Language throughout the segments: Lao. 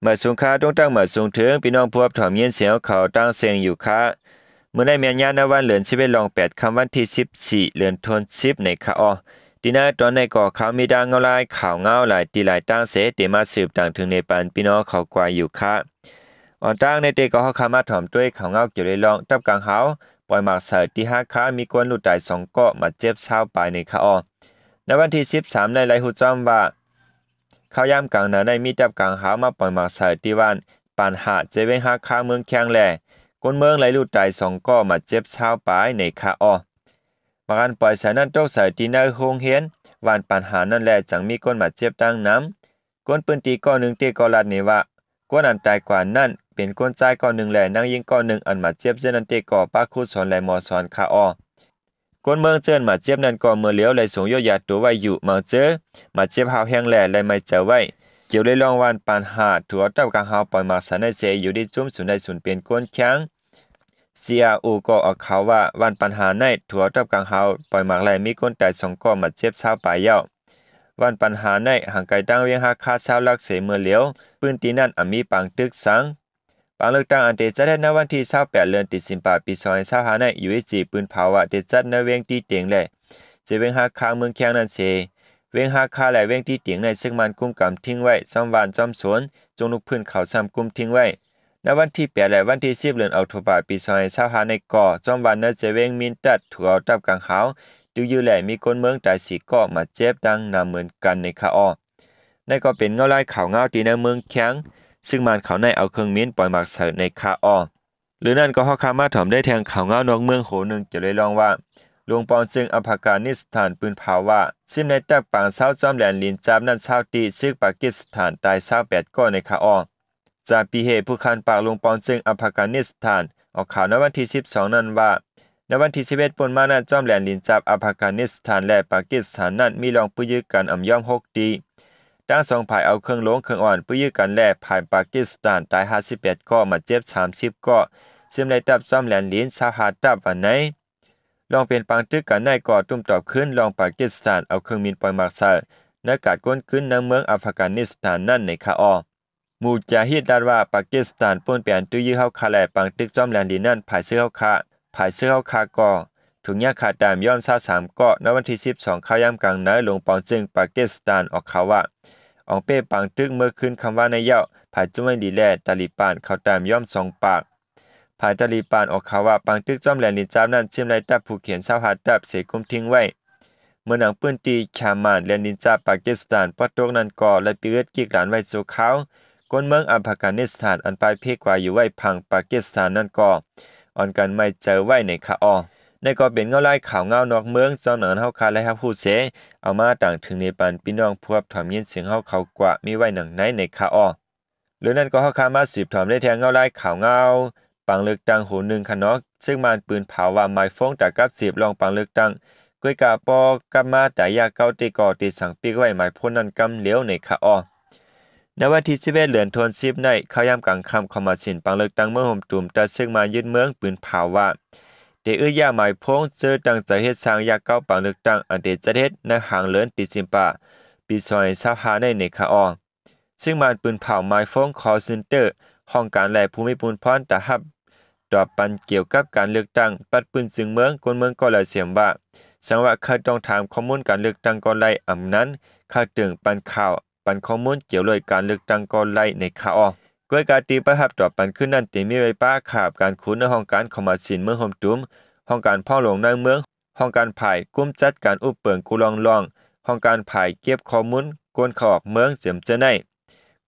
ມາສູງຄ່າ ຕົງຕັ້ງມາສູງເຖິງ ພີ່ນ້ອງຜູ້ຮັບຖອມຍິນສຽງເຂົາຕ່າງເສັງຢູ່ຄ່າ. ມື້ໃນແມ່ນຍາມໃນວັນເດືອນສິບເອັດລອງແປດຄ່ຳ ວັນທີສິບສີ່ ເດືອນໂທນສິບ ໃນຄ່າອໍ. ທີ່ໃນຕອນໃນກໍຂ່າວມີດັ່ງເງົາລາຍ ຂ່າວເງົາຫຼາຍທີ່ຫຼາຍຕ່າງເສ ທີ່ມາສືບຕ່າງເຖິງໃນປານພີ່ນ້ອງເຂົາກວ່າຢູ່ຄ່າ. ອອນຕັ້ງໃນເຕກໍເຮົາຄາມາຖອມດ້ວຍຂ່າວເງົາກ່ຽວເລື່ອງ ຕັບກາງຫາວ ປ່ອຍໝາກໃສ່ທີ່ຮາຄາ ມີຄົນລູກຕາຍສອງກໍ ບາດເຈັບຊາວປາຍ ໃນຄ່າອໍ. ໃນວັນທີສິບສາມ ໃນລາຍຮູ້ຈ້ອມວ່າ ຂ່າວຍາມກາງໜາວໃນມີຕັບກາງຫາວມາປ່ອຍໝາກໃສ່ທີ່ບ້ານປານຫາດ ເຈເວງຮາຄາ ເມືອງແຂ້ງແລ ຄົນເມືອງໄຫຼລູກຕາຍສອງກໍ ບາດເຈັບຊາວປາຍ ໃນຄ່າອໍ. ໝາກອັນປ່ອຍໃສ່ນັ້ນຕົກໃສ່ທີ່ໃນໂຮງຮຽນບ້ານປານຫາດນັ້ນແລ ຈັ່ງມີຄົນບາດເຈັບດັ່ງນຳ. ຄົນພື້ນທີ່ກໍໜຶ່ງເຕກໍລັດນີ້ວ່າ ຄົນອັນຕາຍກວ່ານັ້ນ ເປັນຄົນຊາຍກໍໜຶ່ງແລ ນາງຍິງກໍໜຶ່ງ ອັນບາດເຈັບເຊັ່ນນັ້ນເຕກໍ ປະຄູສອນແລ ໝໍສອນຄ່າອໍ. ຄົນເມືອງເຈີນບາດເຈັບນັ້ນກໍເມື່ອຫຼຽວໄດ້ສົ່ງຍົກຢາໂຕໄວ້ຢູ່ເມືອງເຈີ ບາດເຈັບຮ້າວແຮງແລໄດ້ໄມ້ເຈີໄວ້. ກ່ຽວເລື່ອງບ້ານປານຫາດ ຖືກເອົາຕັບກາງຫາວປ່ອຍໝາກໃສ່ໃນເສ ຢູ່ທີ່ຊຸມສູນໃດສູນເປັນຄົນແຂ້ງ ຊີອາໂອ ກໍອອກຂ່າວວ່າ ບ້ານປານຫາດໃນ ຖືກເອົາຕັບກາງຫາວປ່ອຍໝາກແລ ມີຄົນຕາຍສອງກໍ ບາດເຈັບຊາວປາຍແລ້ວ. ບ້ານປານຫາດໃນ ຫ່າງໄກທາງວຽງຮາຄາຊາວຫຼັກເສ ເມື່ອຫຼຽວ ພື້ນທີ່ນັ້ນອາດມີປາງຕຶກສັງ. ປາງເລືອກຕັ້ງອັນເຕຈັດເຮັດໃນວັນທີຊາວແປດ ເດືອນເດຊຳບາ ປີສອງພັນຊາວຫ້າໃນ ຢູເອສຈີ ປືນເຜົາວ່າເຕຈັດໃນວຽງຕີເຕັງແລ ເຈວຽງຮາຄາ ເມືອງແຂ້ງນັ້ນເສ. ວຽງຮາຄາ ແລ ວຽງຕີເຕັງໃນ ເຊິ່ງມັນກຸມກຳທິງໄວ້ ຊອມບ້ານຊອມສວນ ຈົ່ງລຸກພື້ນເຂົ້າຊ້ຳກຸມທິງໄວ້. ໃນວັນທີແປດ ແລ ວັນທີສິບ ເດືອນອອກໂທບາ ປີສອງພັນຊາວຫ້າໃນກໍ ຊອມບ້ານໃນເຈວຽງມິນຕັດ ຖືກເອົາຕັບກາງຫາວ ຕຶກຍືດແລ ມີຄົນເມືອງຕາຍສີ່ກໍ ບາດເຈັບດັ່ງນຳເໝືອນກັນ ໃນຄ່າອໍ. ນັ້ນກໍເປັນເງົາລາຍຂ່າວເງົາທີ່ໃນເມືອງແຂ້ງ ຊຶ່ງບ້ານເຂົາໃນເອົາເຄື່ອງມິນປ່ອຍໝາກໃສ່ ໃນຄ່າອໍ. ຫຼືນັ້ນກໍເຮົາຄາມາຖອມໄດ້ແທ່ງຂ່າວເງົານອກເມືອງໂຫໜຶ່ງ ກ່ຽວເລື່ອງວ່າ ຫຼວງປອງຈຶ່ງອັຟການິສຖານ ປືນເຜົາວ່າ ຊິມໃນຕັບປາງຊາວຈອມແລນລິນຈາບນັ້ນຊາວຕີ ຊຶກປາກິສຖານຕາຍຊາວແປດກໍ ໃນຄ່າອໍ. ຈາປີເຮ ຜູ້ຄັນປາກ ຫຼວງປອງຈຶ່ງອັຟການິສຖານ ອອກຂ່າວໃນວັນທີສິບສອງນັ້ນວ່າ ໃນວັນທີສິບເອັດ ປົນມານັ້ນ ຈອມແລນລິນຈາບອັຟການິສຖານ ແລ ປາກິສຖານນັ້ນ ມີລອງປືຍືກັນອຳຍອມຫົກຕີ. ທັງສອງຝ່າຍເອົາເຄື່ອງລົງເຄື່ອງອ່ອນ ປືຍືກັນແລ ຝ່າຍປາກິສຖານຕາຍຫ້າສິບແປດກໍ ບາດເຈັບສາມສິບກໍ ຊຶ່ງໄດ້ຕັບຈອມແລນລິນຊາວຫ້າຕັບ ວ່າໃນ. ລອງເປັນປາງຕຶກກັນໃນກໍ ຕຸ້ມຕອບຄືນລອງປາກິສຖານເອົາເຄື່ອງມິນປ່ອຍໝາກໃສ່ ໃນກາດກົນຄືນໃນເມືອງອັຟການິສຖານນັ້ນ ໃນຄ່າອໍ. ມູຈາຮິດລັດວ່າ ປາກິສຖານປົນເປັນຕຶກຍືເຮົາຂ້າ ແລ ປາງຕຶກຈອມແລນລິນນັ້ນ ຝ່າຍຊຶກເຮົາຂ້າ ຝ່າຍຊຶກເຮົາຂ້າກໍ ຖືກຍາຂ້າຕາຍອຳຍອມຊາວສາມກໍ. ໃນວັນທີສິບສອງ ຂ່າວຍາມກາງໃນ ຫຼວງປອງຈຶ່ງປາກິສຖານອອກຂ່າວວ່າ ອອງເປ້ປາງຕຶກເມື່ອຄືນຄ່ຳວານໃນເຍົາ ຝ່າຍຈຸມໄມລີ ແລ ຕາລີບານ ເຂົ້າຕາຍອຳຍອມສອງປາກ. ຝ່າຍຕາລີບານອອກຂ່າວວ່າ ປາງຕຶກຈອມແລນລິນຈາບນັ້ນ ຊິມໄລ່ຕັບຜູ້ຂຽນຊາວຫ້າຕັບເສກຸມຖິ້ງໄວ້. ເມືອງໜັງພື້ນທີ່ຄາມານ ແລນລິນຈາບປາກິສຖານ ປອກຕົກນັ້ນກໍໄດ້ປິດເວດກິກລານໄວ້ຊົ່ວຄາວ. ຄົນເມືອງອັຟການິສຖານ ອັນປາຍເພກວ່າຢູ່ໄວ້ຝັ່ງປາກິສຖານນັ້ນກໍ ອ່ອນກັນໄມ້ເຈີໄວ້ ໃນຄ່າອໍ. ນັ້ນກໍເປັນເງົາລາຍຂ່າວເງົານອກເມືອງ ຈອມໜັງເຮົາຄາໄດ້ຮັບຮູ້ເສ ເອົາມາຕ່າງເຖິງໃນປານພີ່ນ້ອງຜູ້ຮັບຖອມຍິນສຽງເຮົາເຂົາກວ່າມີໄວ້ໜັງໃນ ໃນຄ່າອໍ. ເລື່ອງນັ້ນກໍເຮົາຄາມາສືບຖອມໄດ້ແທ່ງເງົາລາຍຂ່າວເງົາ ປາງເລືອກຕັ້ງໂຫໜຶ່ງຂະໜອງ ຊຶ່ງມານປືນເຜົາວ່າໝາຍຟອງຕາກັບສືບລອງປາງເລືອກຕັ້ງ ກ້ວຍກາປໍກັບມາຕາຍາເກົ່າເຕກໍເຕສັງປິກໄວ້ໝາຍໂພນນັ້ນກຳຫຼຽວ ໃນຄ່າອໍ. ໃນວັນທີສິບເອັດ ເດືອນໂທນສິບໃນ ຂ່າວຍາມກາງຄ່ຳ ຄອມມາຊິນປາງເລືອກຕັ້ງເມືອງໂຮມຕຸມ ຕາຊຶກມາຍຶດເມືອງ ປືນເຜົາວ່າ ເຕອຶດຢາໝາຍໂພງ ເຈີຕັ້ງໃຈເຮັດສ້າງຢາເກົ່າປາງເລືອກຕັ້ງ ອັນເຕຈັດເຮັດໃນຫາງເດືອນເດຊຳປາ ປີສອງພັນຊາວຫ້າໃນ ໃນຄ່າອໍ. ຊຶ່ງມານປືນເຜົາໝາຍຟອງຄໍເຊັນເຕີ ຫ້ອງການ ແລ ຜູ້ມີບຸນພອນຕາຮັບຕອບປັນກ່ຽວກັບການເລືອກຕັ້ງ ປັດປືນຈຶ່ງເມືອງ ຄົນເມືອງກໍລະສຽມວ່າ ສັງວ່າເຂົາຕ້ອງຖາມຂໍ້ມູນການເລືອກຕັ້ງກໍໄດ້ ອຳນັ້ນເຂົາຕຶງປັນຂ່າວ ປັນຂໍ້ມູນກ່ຽວດ້ວຍການເລືອກຕັ້ງກໍໄດ້ ໃນຄ່າອໍ. ກ້ວຍກາຕີໄປຮັບຕອບປັນຄືນນັ້ນ ເຕມີໄວ້ປະຄາບການຂຸນໃນຫ້ອງການຄອມມາຊິນເມືອງໂຮມຕຸມ, ຫ້ອງການຟ້ອງຫຼວງໃນເມືອງ, ຫ້ອງການຝ່າຍກຸ່ມຈັດການອຸບເປິງກູລອງລອງ, ຫ້ອງການຝ່າຍເກັບຂໍ້ມູນຄົນເຂົ້າອອກເມືອງ ເຈີມເຈີໃນ.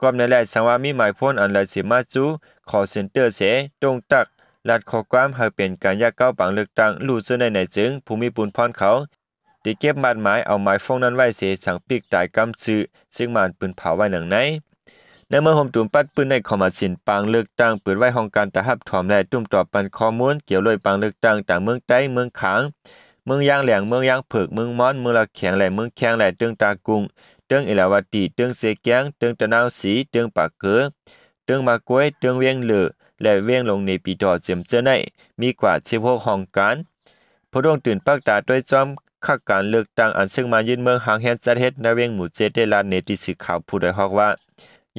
ກອບໃນແລະ ສັງວ່າມີໝາຍໂພນອັນລະສິມາຈູຄໍເຊັນເຕີເສ ຕົງຕັກລັດຂໍ້ຄວາມໃຫ້ເປັນການຢາເກົ່າປາງເລືອກຕັ້ງ ຮູ້ເຈີໃນໃນຈຶ່ງ ຜູ້ມີບຸນພອນເຂົາ ທີ່ເກັບມາດໝາຍເອົາໝາຍຟອງນັ້ນໄວ້ເສ ສັງປິກຕາຍກຳຊື່ ຊຶ່ງມານປືນເຜົາໄວ້ໜັງໃນ. ໃນເມືອງໂຮມຕຸມປັດປືນໃນຄອມມາຊິນປາງເລືອກຕັ້ງ ເປີດໄວ້ຫ້ອງການຕາຮັບຖອມ ແລ ຕຸ້ມຕອບປັນຂໍ້ມູນກ່ຽວດ້ວຍປາງເລືອກຕັ້ງ ຕາງເມືອງໃຕ້, ເມືອງຂາງ, ເມືອງຢາງແຫຼງ, ເມືອງຢາງເຜິກ, ເມືອງມອນ, ເມືອງລະແຂງ ແລ ເມືອງແຂ້ງ ແລ ເຕີງຕາກຸງ, ເຕີງເອລາວະຕີ, ເຕີງເຊແກງ, ເຕີງຕະນາວສີ, ເຕີງປາເກີ, ເຕີງມາກວຍ, ເຕີງວຽງເລີ ແລ ວຽງຫຼວງເນປີດໍ ເຈີມເຈີໃນ ມີກວ່າສິບຫົກຫ້ອງການ. ຜູ້ລົງຕື່ນປັກຕາດ້ວຍຈອມ ຄັກການເລືອກຕັ້ງ ອັນເຊິ່ງມາຍຶດເມືອງ ຫາງແຮງຈັດເຮັດໃນວຽງໝູເຈັດ ໄດ້ລາຍງານໃນທີ່ສື່ຂ່າວຜູ້ດອຍຮອກວ່າ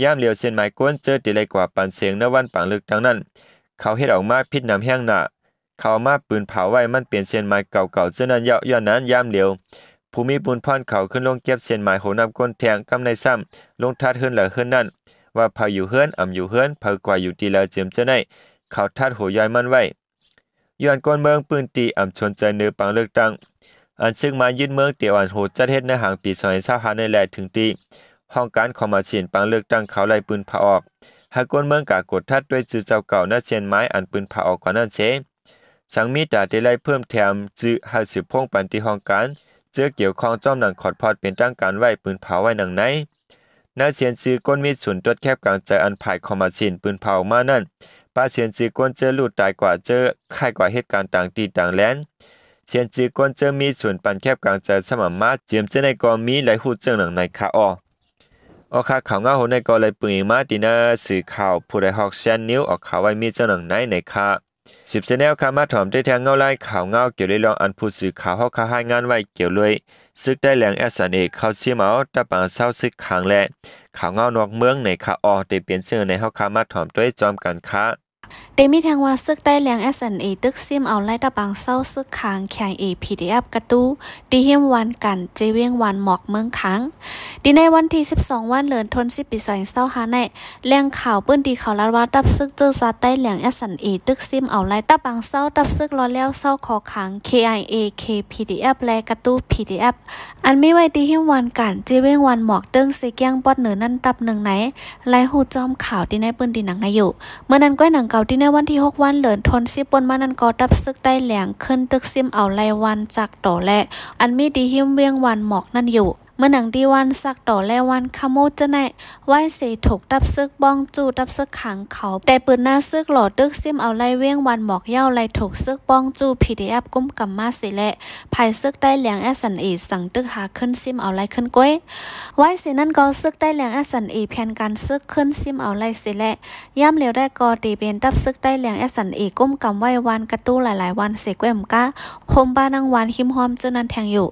ຍາມຫຼຽວເສັ້ນໝາຍກົນເຈີທີ່ໄດ້ກວາດປັນສຽງໃນວັນປາງເລືອກຕັ້ງນັ້ນ ເຂົາເຮັດອອກມາຜິດນຳແຮງໜ້າ. ເຂົາເອົາມາປືນເຜົາໄວ້ ມັນເປັນເສັ້ນໝາຍເກົ່າໆເຊັ່ນນັ້ນແລ້ວ. ຍ້ອນນັ້ນ ຍາມຫຼຽວ ຜູ້ມີບຸນພອນເຂົາຂຶ້ນລົງເກັບເສັ້ນໝາຍໂຫນຳກົ້ນແທ່ງ ກຳໄດ້ຊ້ຳລົງທັດເຮືອນໃດເຮືອນນັ້ນ ວ່າໃຜຢູ່ເຮືອນ ອຳຢູ່ເຮືອນ ໃຜກວາດຢູ່ທີ່ໃດ ເຈີມເຈົ້າໃນ ເຂົາທັດໂຫຍ້ອຍມັນໄວ້. ຍ້ອນຄົນເມືອງພື້ນທີ່ອຳສົນໃຈເໜີປາງເລືອກຕັ້ງ ອັນຊຶກມາຍຶດເມືອງເຕອອນໂຫຈັດເຮັດໃນຫາງປີສອງພັນຊາວຫ້ານີ້ແຫຼະ ເຖິງທີ່ຫ້ອງການຄອມມາຊິນປາງເລືອກຕັ້ງເຂົາໄດ້ປືນເຜົາອອກ ໃຫ້ຄົນເມືອງກາກົດທັດດ້ວຍຊື່ເຈົ້າເກົ່າໃນເສັ້ນໝາຍອັນປືນເຜົາອອກກ່ອນນັ້ນເສ. ສັງມີຕາທີ່ໄດ້ເພີ່ມແຖມຊື່ໃຫ້ສືບພົງປັນທີ່ຫ້ອງການເຈີກ່ຽວຂ້ອງ ພ້ອມທັງຂອດພອດເປັນທາງການໄວ້ ປືນເຜົາໄວ້ດັ່ງໃນ. ໃນເສັ້ນຊື່ຄົນມີສ່ວນຕົວແຄບກາງໃຈ ອັນຝ່າຍຄອມມາຊິນປືນເຜົາອອກມານັ້ນ ປະເສັ້ນຊື່ຄົນເຈີລູກຕາຍກວ່າ ເຈີຄ້າຍກວ່າເຫດການຕ່າງທີ່ຕ່າງແດນ. ເສັ້ນຊື່ຄົນເຈີມີສ່ວນປັນແຄບກາງໃຈສະໝ່ຳມາ ເຈີມເຈົ້າໃນກໍມີ ໄດ້ຮູ້ເຊິ່ງດັ່ງໃນຄະອໍ. ອໍ ຄ່າ ຂ່າວງາວໂຫດໃນກໍໄດ້ປຶງອີງມາທີ່ໜັງສືຂ່າວ ຜູ້ໃດຮອກແຊນນິວ ອອກຂ່າວໄວ້ມີເຊິ່ງດັ່ງໃນໃນຄະ. ສືບເສຍແນວຄະ ມາຖອມເຕແທງເງົາລາຍຂ່າວງາວກ່ຽວເລື່ອງອັນຜູ້ສື່ຂ່າວເຮົາຄະຮາຍງານໄວ້ກ່ຽວດ້ວຍ ສຶກໄຕ້ແຫຼງ ເອສເອັນເອ ເຂົ້າຊິມເອົາຕາປາງເຊົາຊຶກຄາງ ແລະ ຂ່າວງາວນອກເມືອງໃນຄະອໍ. ເຕເປັນເຊິ່ງໃດເຮົາຄະມາຖອມໂຕຍພ້ອມກັນຄະ. ເຕມີແທງວ່າ ຊຶກໄຕ້ແຫຼງ ເອສເອັນເອ ຕຶກຊິມເອົາໄລ່ຕາປາງເຊົາຊຶກຄາງ ເຄໄອເອ ພີດີເອັຟ ກະຕູ ທີ່ຫິມວານການ ເຈວຽງວານໝອກ ເມືອງຄາງ. ທີ່ໃນວັນທີສິບສອງ ວັນເດືອນທັນວາ ປີສອງພັນຊາວຫ້າໃນ ແຫຼ່ງຂ່າວພື້ນທີ່ເຂົາລາດວ່າ ທັບຊຶກເຈີຊາດໄຕ້ແຫຼງ ເອສເອັນເອ ຕຶກຊິມເອົາໄລ່ຕາປາງເຊົາ ທັບຊຶກລອດແລ້ວເຊົາ ຄ ຄາງ ເຄໄອເອ ເຄ ພີດີເອັຟ ແລະ ກະຕູ ພີດີເອັຟ ອັນມີໄວ້ທີ່ຫິມວານການ ເຈວຽງວານໝອກ ເທິງເຊກ້ຽງປອດເໜີນັ້ນ ທັບໜຶ່ງໃນ ໄດ້ຮູ້ຈ້ອມຂ່າວທີ່ໃນພື້ນທີ່ໜັງໃນຢູ່. ເມື່ອນັ້ນກ້ວຍໜັງເກົ່າ ທີ່ໃນວັນທີຫົກ ວັນເດືອນທັນວາ ປົນມານັ້ນກໍ ທັບຊຶກໄຕ້ແຫຼງຂຶ້ນຕຶກຊິມເອົາໄລ່ວັນຈັກໂຕ ແລະ ອັນມີທີ່ຫິມວຽງວານໝອກນັ້ນຢູ່. ເມື່ອໜັງທີ່ວັນສັກຕໍ ແລະ ວັນຂະໂມດເຈົ້າໃນ ໄວ້ເສຖືກທັບຊຶກປ້ອງຈູ້ ທັບຊຶກຂາງເຂົາ ແຕ່ປືນໜ້າຊຶກຫຼໍ່ຕຶກຊິມເອົາໄລ່ວຽງວັນໝອກເຍົ້າ ໄລ່ຖືກຊຶກປ້ອງຈູ້ ພີດີເອັຟ ກຸມກຳມາເສແລະ ພາຍຊຶກໄຕ້ແຫຼງ ເອສເອັນເອ ສັງຕຶກຫາຂຶ້ນຊິມເອົາໄລ່ຂຶ້ນກ້ວຍ. ໄວ້ເສນັ້ນກໍຊຶກໄຕ້ແຫຼງ ເອສເອັນເອ ແຜນການຊຶກຂຶ້ນຊິມເອົາໄລ່ເສແລະ ຍາມຫຼຽວໄດ້ກໍຕີເປັນທັບຊຶກໄຕ້ແຫຼງ ເອສເອັນເອ ກຸມກຳໄວ້ວັນກະຕູຫຼາຍໆວັນເສກ້ວຍ ອຳກາ ໂຮມບ້ານນັ່ງວັນຫິມຮ່ອມເຈົ້ານັ້ນແທງຢູ່.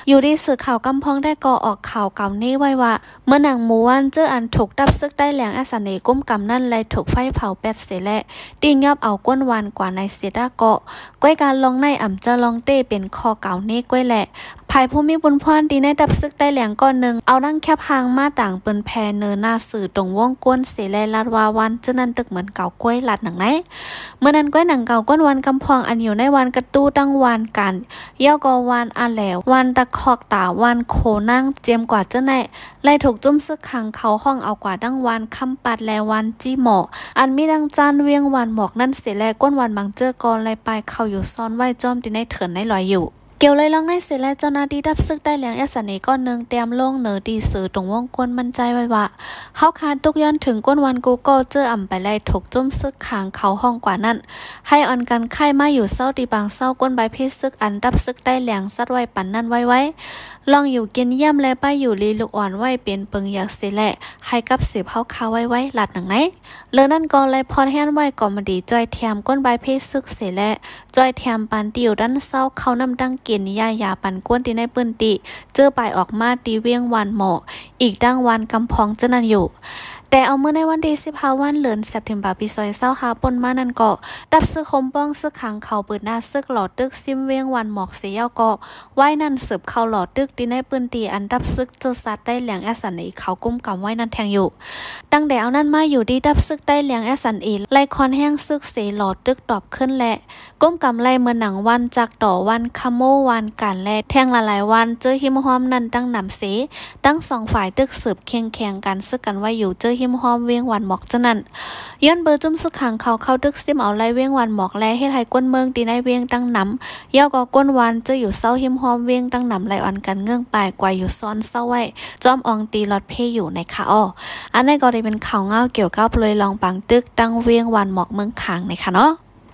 ຢູ່ທີ່ສື່ຂ່າວກຳພອງໄດ້ກໍອອກຂ່າວກ່າວນີ້ໄວ້ວ່າ ເມື່ອໜັງໝູ່ວັນເຈົ້າອັນຖືກທັບຊຶກໄຕ້ແຫຼງ ເອສເອັນເອ ກຸມກຳນັ້ນ ໄລ່ຖືກໄຟເຜົາແປດເສແລະ ຕີຍອບເອົາກ້ນວັນກວ່າໃນເສດາເກາະ ກ້ວຍກາລອງໃນອຳຈະລອງເຕ້ເປັນຂໍ້ກ່າວນີ້ກ້ວຍແລະ ພາຍຜູ້ມີບຸນພອນທີ່ໃນທັບຊຶກໄຕ້ແຫຼງກ້ອນໜຶ່ງ ເອົາດັງແຄບຮ່າງມາຕາງປືນແຜ່ເນີໜ້າສື່ຕົງວົງກ້ນເສແລະ ລາດວ່າວັນເຈົ້ານັ້ນຕຶກເໝືອນເກົ່າກ້ວຍ ລາດໜັງໃນ. ເມື່ອນັ້ນກ້ວຍໜັງເກົ່າ ກ້ນວັນກຳພອງອັນຢູ່ໃນວັນກະຕູ ທັງວັນການ ເຍົ້າກໍວັນອາແຫຼ ວັນຕະຄອກຕາ ວັນໂຄນາງ ເຈີມກວ່າເຈົ້າໃນ ໄລ່ຖືກຈຸ້ມຊຶກຂັງເຂົາຫ້ອງເອົາກວ່າທັງວັນຄຳປັດ ແລະ ວັນຈີ່ໝໍ້ ອັນມີດັ່ງຈານວຽງວັນໝອກນັ້ນເສແລະ ກົ້ນວັນບາງເຈີກໍໄລ່ປາຍເຂົ້າຢູ່ຊອນໄວ້ຈ້ອມທີ່ໃນເຖິນໃນລອຍຢູ່. ກ່ຽວເລີຍລອງໃນເສແລະ ເຈົ້າໜ້າທີ່ທັບຊຶກໄຕ້ແຫຼງ ເອສເອັນເອ ກ້ອນໜຶ່ງ ແຕ້ມລົງເໜີທີ່ສື່ຕົງວົງກົ້ນໝັ້ນໃຈໄວ້ວ່າ ເຮົາຄາດຕຸກຍ້ອນເຖິງກົ້ນວັນກູ່ກໍເຈີອຳໄປໄລ່ຖືກຈຸ້ມຊຶກຂັງເຂົາຫ້ອງກວ່ານັ້ນ ໃຫ້ອ່ອນກັນຄ້າຍມາຢູ່ເຊົາທີ່ປາງເຊົາ ກົ້ນບາຍພີຊຶກອັນທັບຊຶກໄຕ້ແຫຼງຊັດໄວ້ປັນນັ້ນໄວໆ ລອງຢູ່ກິນຢ້ຽມ ແລະ ປ້າຍຢູ່ລີລູກອ່ອນໄວ້ເປັນເປິງຢາກເສແລະ ໃຫ້ກັບສືບເຮົາຄາໄວໆ ລາດໜັງໃນ. ເລີນນັ້ນກໍໄລ່ພອດແຮນໄວ້ກອມມະດີ ຈ່ອຍແຖມກົ້ນບາຍພີຊຶກເສແລະ ຈ່ອຍແຖມປັນຕິວດັນເຊົາ ເຂົ້ານ້ຳຕັ້ງກິນ ຢາຢາປັນກ້ວນທີ່ໃນພື້ນທີ່ ເຈີປາຍອອກມາທີ່ວຽງວັນໝໍ້ ອີກທັງວັນກຳພອງເຈົ້ານັ້ນຢູ່. ແຕ່ເອົາມື້ໃນວັນທີສິບຫ້າ ວັນເດືອນເຊັບເທັມເບີ ປີສອງພັນຊາວຫ້າ ປົນມານັ້ນກໍ ທັບຊຶກໂຮມປ້ອງຊຶກຂັງເຂົາເປີດໜ້າຊຶກຫຼໍ່ຕຶກຊິມວຽງວັນໝອກເສເຍົ້າກໍ ໄວ້ນັ້ນສືບເຂົ້າຫຼໍ່ຕຶກທີ່ໃນພື້ນທີ່ອັນທັບຊຶກເຈີຊາດໄຕ້ແຫຼງ ເອສເອັນເອ ເຂົາກຸມກຳໄວ້ນັ້ນແທງຢູ່. ຕັ້ງແຕ່ເອົານັ້ນມາຢູ່ທີ່ທັບຊຶກໄຕ້ແຫຼງ ເອສເອັນເອ ໄລ່ຄອນແຮງຊຶກເສຫຼໍ່ຕຶກຕອບຂຶ້ນ ແລະ ກຸມກຳໄລ່ເໝືອນໜັງວັນຈັກຕໍ ວັນຂະໂມ ວັນການ ແລະ ແທ່ງຫຼາຍໆວັນເຈີຫິມຮ່ອມນັ້ນຕັ້ງນຳເສ ທັງສອງຝ່າຍຕຶກສືບເຄັ່ງແຂງກັນຊຶກກັນໄວ້ຢູ່ເຈີຫິມຮ່ອມວຽງວັນໝອກເຈົ້ານັ້ນ. ຍ້ອນເບີຈຸ້ມຊຶກຂັງເຂົາເຂົ້າຕຶກຊິມເອົາໄລ່ວຽງວັນໝອກ ແລະ ເຮັດໃຫ້ກົ້ນເມືອງທີ່ໃນວຽງຕັ້ງນຳ ເຍົ້າກໍກົ້ນວັນເຈີຢູ່ເຊົາຫິມຮ່ອມວຽງຕັ້ງນຳ ໄລ່ອ່ອນກັນເງື້ອງປາຍກວ່າຢູ່ຊອນເຊົາໄວ້ ຈອມອອງຕີຫຼອດເພຢູ່ໃນຄະອໍ. ອັນໃດກໍໄດ້ເປັນຂ່າວງາວກ່ຽວກັບເລື່ອງລາວປາງຕຶກຕັ້ງວຽງວັນໝອກເມືອງຄາງໃນຄະເນາະ.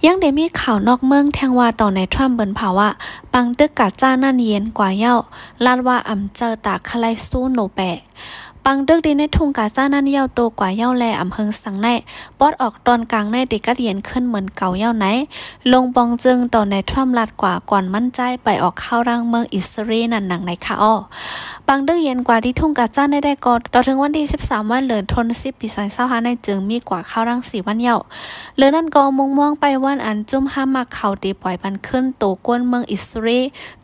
ຍັງໄດ້ມີຂ່າວນອກເມືອງແທງວ່າ ໂຕນາຍທຣຳເບີນພາວະ ປາງຕຶກກາຊານັ້ນເຢັນກວ່າເຍົາ ລາດວ່າອຳເຈີຕາຄະໄລຊູນູແປ. ປາງຕຶກທີ່ໃນທົ່ງກາຊານັ້ນເຫຍົ້າໂຕກວ່າເຫຍົ້າແລະ ອຳເພິງສັງໃນ ປອດອອກຕອນກາງໃນໄດ້ກັດເຢັນຂຶ້ນເໝືອນເກົ່າເຫຍົ້າໃນ ລົງປອງເຈີງຕໍ່ນາຍທຣຳລັດກວ່າກ່ອນມັນຈາຍໄປອອກຂ່າວດ່າງເມືອງອິດສະເຣນນັ້ນໜັງໃນຄະອໍ. ປາງຕຶກເຢັນກວ່າທີ່ທົ່ງກາຊາໃນໄດ້ກໍ ຕໍ່ເຖິງວັນທີສິບສາມວັນເດືອນທັນວາ ປີສອງພັນຊາວຫ້າໃນຈຶ່ງມີກວ່າຂ່າວດ່າງສີ່ວັນເຫຍົ້າ. ເລີຍນັ້ນກໍມຸງມອງໄປວັນອັນຈຸ້ມຮາມາກເຂົາໄດ້ປ່ອຍປັນຄືນໂຕກວນເມືອງອິດສະເຣ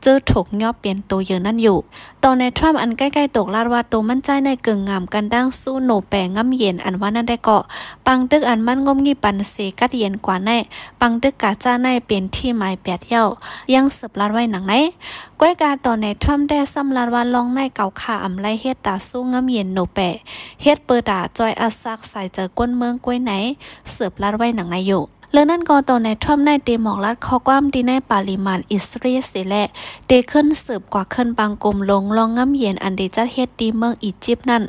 ເຈີຖືກຍອບເປັນໂຕເຫຍື່ອນັ້ນຢູ່. ຕໍ່ນາຍທຣຳອັນໃກ້ໆຕົກລາດວ່າໂຕມັນຈາຍໃນເກີງງາມກັນດັ່ງຊູໂນແປງາມເຢັນອັນວ່ານັ້ນໄດ້ເກາະ ປາງຕຶກອັນມັນງົບງິບປັນເສກັດເຢັນກວ່າໃນ ປາງຕຶກກາຊາໃນເປັນທີ່ໝາຍແປດເຫຍີ້າ ຍັງສືບລາດໄວ້ໜັງໃນ. ກ້ວຍກາຕໍ່ນາຍທຣຳແດ່ຊ້ຳລາດວ່າລອງໃນເກົ່າຄາອຳໄລເຮັດຕາສູ້ງາມເຢັນໂນແປ ເຮັດເປີຕາຈ່ອຍອາຊັກສາຍເຈີກວນເມືອງກ້ວຍໃນ ສືບລາດໄວ້ໜັງໃນຢູ່. ເລື່ອງນັ້ນກໍຕໍ່ນາຍທຣຳໄດ້ເຕໝອກລັດຂໍ້ຄວາມທີ່ໃນປາລິມານອິດສະເຣເສແລະ ເຕຂຶ້ນສືບກວ່າຂຶ້ນບາງກົມລົງລອງງາມເຢັນອັນໄດ້ຈັດເຮັດທີ່ເມືອງອີຢິບນັ້ນ.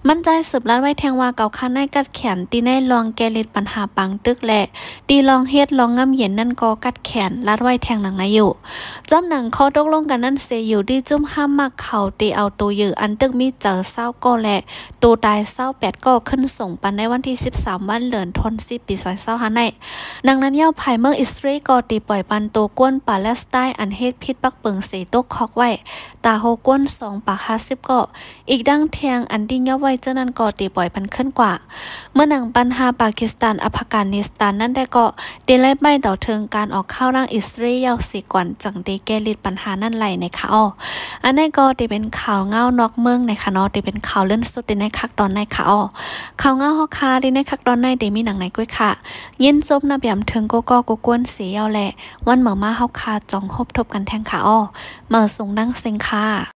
ມັນຈາຍສືບລາດໄວ້ແທງວ່າເກົ່າຄາໃນກັດແຂນທີ່ໃນລອງແກ້ລິດບັນຫາປາງຕຶກແລະ ທີ່ລອງເຮັດລອງງາມເຢັນນັ້ນກໍກັດແຂນລາດໄວ້ແທງໜັງໃນຢູ່. ຈອມໜັງຂໍ້ຕົກລົງກັນນັ້ນເສຢູ່ທີ່ຈຸ້ມຮາມາກເຂົາໄດ້ເອົາໂຕເຫຍື່ອອັນຕຶກມີເຈີຊາວເກົ້າແລະ ໂຕຕາຍຊາວແປດກໍຂຶ້ນສົ່ງປັນໃນວັນທີສິບສາມວັນເດືອນທັນວາ ປີສອງພັນຊາວຫ້າໃນ. ດັ່ງນັ້ນເຫຍີ້າພາຍເມືອງອິດສະເຣນກໍໄດ້ປ່ອຍປັນໂຕກວນປາແລັສໄຕນ໌ອັນເຮັດຜິດປັກເປິງເສຕົກຄອກໄວ້ ຕາໂຮກວນສອງປາກຫ້າສິບກໍ ອີກດັ່ງແທງອັນທີ່ຍອບໄວ້ເຈົ້ານັ້ນກໍໄດ້ປ່ອຍປັນຄືນກວ່າ. ເມື່ອໜັງບັນຫາປາກິສຕານ ອັຟການິສຕານນັ້ນໄດ້ກໍ ໄດ້ໄລ່ໄປຕໍ່ເຖິງການອອກຂ່າວດ່າງອິດສະເຣນເຫຍີ້າເສກ່ອນ ຈັ່ງໄດ້ແກ້ລິດບັນຫານັ້ນໄດ້ໃນຄະອໍ. ອັນນີ້ກໍໄດ້ເປັນຂ່າວງາວນອກເມືອງໃນຄະເນາະ ໄດ້ເປັນຂ່າວເລື່ອນສຸດໃນຄັກຕອນໃນຄະອໍ. ຂ່າວງາວເຮົາຄະໃນຄັກຕອນໃນໄດ້ມີໜັງໃນກ້ວຍຄະ. ຍິນຊົມນະບຽມເຖິງໂກກໍໂກກວນເສເຫຍົ້າແລະ ວັນເໝີມາເຮົາຄະຈອງພົບທົບກັນແທງຄະອໍ. ເໝີສູງດັງເຊັງຄະ.